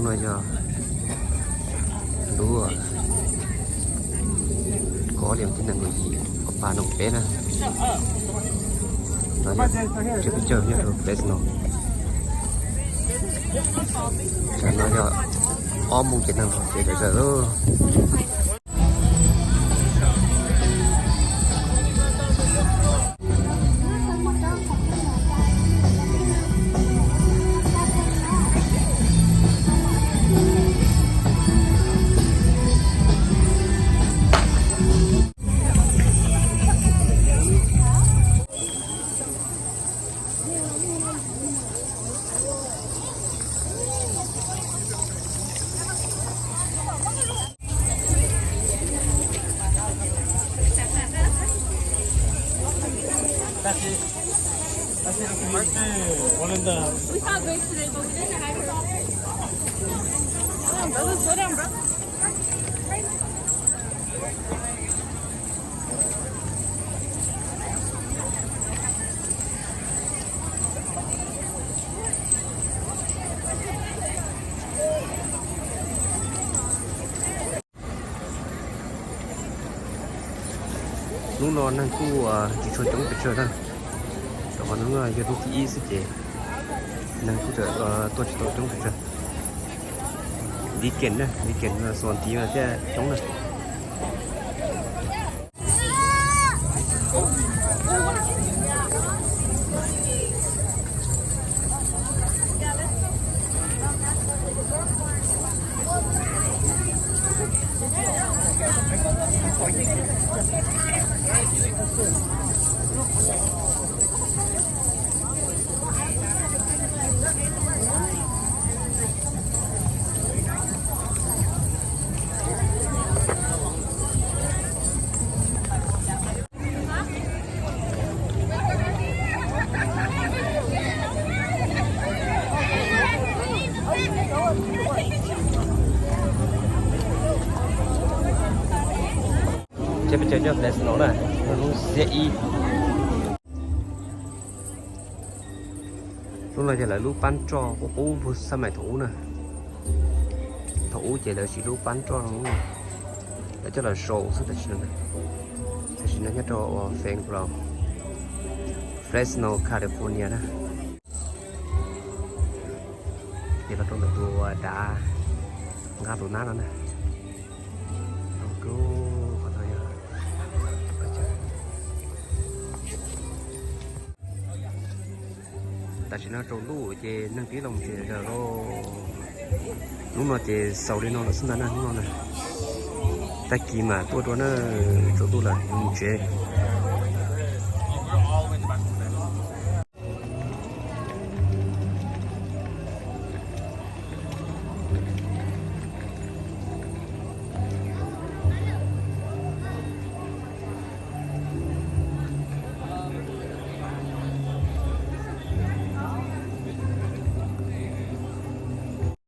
No yog lub kov liam tib nees nkaum yim, ob phav nees nkaum peb na. No yog tsev pes tsawg nyob rau Fresno. Tam no yog ob moos ces neeg los tsev zawm zawm lawm. Hnub no neeg kuj tsis tshua coob pes tsawg na, rau qhov hnub no yog hnub thib ib xwb ces neeg kuj tseem tuaj tsis tau coob pes tsawg. Weekend na, weekend xuas ntiv mas thiaj coob na. Ces peb cov nyob Fresno na, hnub xiab ib. Hnub no ces lawv lub pab roj qub qub puag xab maim thaum ub na. Thaum ub ces lawv siv lub pab roj no, lawv coj los sau xwb tam sim no. Tam sim no nyob rau feem kaum, Fresno, California na. Ces los rau ntawm tus dav nqa tus nab no na. Tam sim no tsaus ntuj ces neeg twb los tsev zog lawm. Hnub no ces xaus li no lawm xwb ntag na, hnub no na. Tag kis mam tuaj dua na, tsaus ntuj lawm mus tsev.